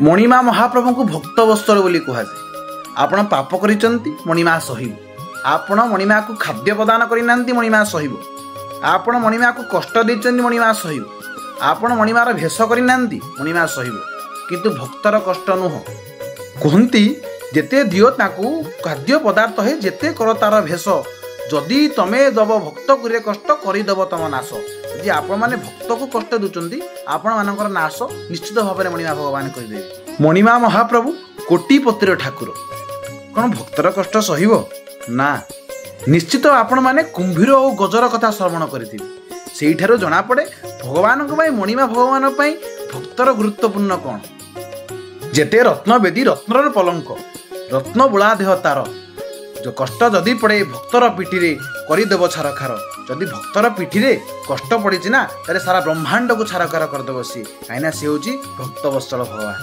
ମଣିମା ମହାପ୍ରଭୁଙ୍କୁ ଭକ୍ତ ବତ୍ସଳ ବୋଲି କୁହାଯାଏ। ଆପଣ ପାପ କରିଛନ୍ତି, ମଣିମା ସହିବ। ଆପଣ ମଣିମାକୁ ଖାଦ୍ୟ ପ୍ରଦାନ କରିନାହାନ୍ତି, ମଣିମା ସହିବ। ଆପଣ ମଣିମାକୁ କଷ୍ଟ ଦେଇଛନ୍ତି, ମଣିମା ସହିବ। ଆପଣ ମଣିମାର ଭେଷ କରିନାହାନ୍ତି, ମଣିମା ସହିବ। କିନ୍ତୁ ଭକ୍ତର କଷ୍ଟ ନୁହଁ। କୁହନ୍ତି, ଯେତେ ଦିଅ ତାକୁ ଖାଦ୍ୟ ପଦାର୍ଥ ହେ, ଯେତେ କର ତାର ଭେଷ, ଯଦି ତମେ ଦବ ଭକ୍ତକୁ କଷ୍ଟ, କରିଦେବ ତମ ନାଶ। ଯଦି ଆପଣମାନେ ଭକ୍ତକୁ କଷ୍ଟ ଦେଉଛନ୍ତି, ଆପଣମାନଙ୍କର ନାଶ ନିଶ୍ଚିତ ଭାବରେ ମଣିମା ଭଗବାନ କରିଦେବେ। ମଣିମା ମହାପ୍ରଭୁ କୋଟିପତିର ଠାକୁର, କ'ଣ ଭକ୍ତର କଷ୍ଟ ସହିବ ନା? ନିଶ୍ଚିତ ଆପଣମାନେ କୁମ୍ଭୀର ଓ ଗଜର କଥା ଶ୍ରବଣ କରିଥିବେ। ସେଇଠାରୁ ଜଣାପଡ଼େ ଭଗବାନଙ୍କ ପାଇଁ, ମଣିମା ଭଗବାନ ପାଇଁ ଭକ୍ତର ଗୁରୁତ୍ୱପୂର୍ଣ୍ଣ କ'ଣ। ଯେତେ ରତ୍ନବେଦୀ ରତ୍ନର ପଲଙ୍କ, ରତ୍ନ ବୋଳା ଦେହ ତାର, ଯୋଉ କଷ୍ଟ ଯଦି ପଡ଼େ ଭକ୍ତର ପିଠିରେ, କରିଦେବ ଛାରଖାର। ଯଦି ଭକ୍ତର ପିଠିରେ କଷ୍ଟ ପଡ଼ିଛି ନା, ତାହେଲେ ସାରା ବ୍ରହ୍ମାଣ୍ଡକୁ ଛାରଖାର କରିଦେବ ସିଏ, କାହିଁକିନା ସିଏ ହେଉଛି ଭକ୍ତବତ୍ସଳ ଭଗବାନ।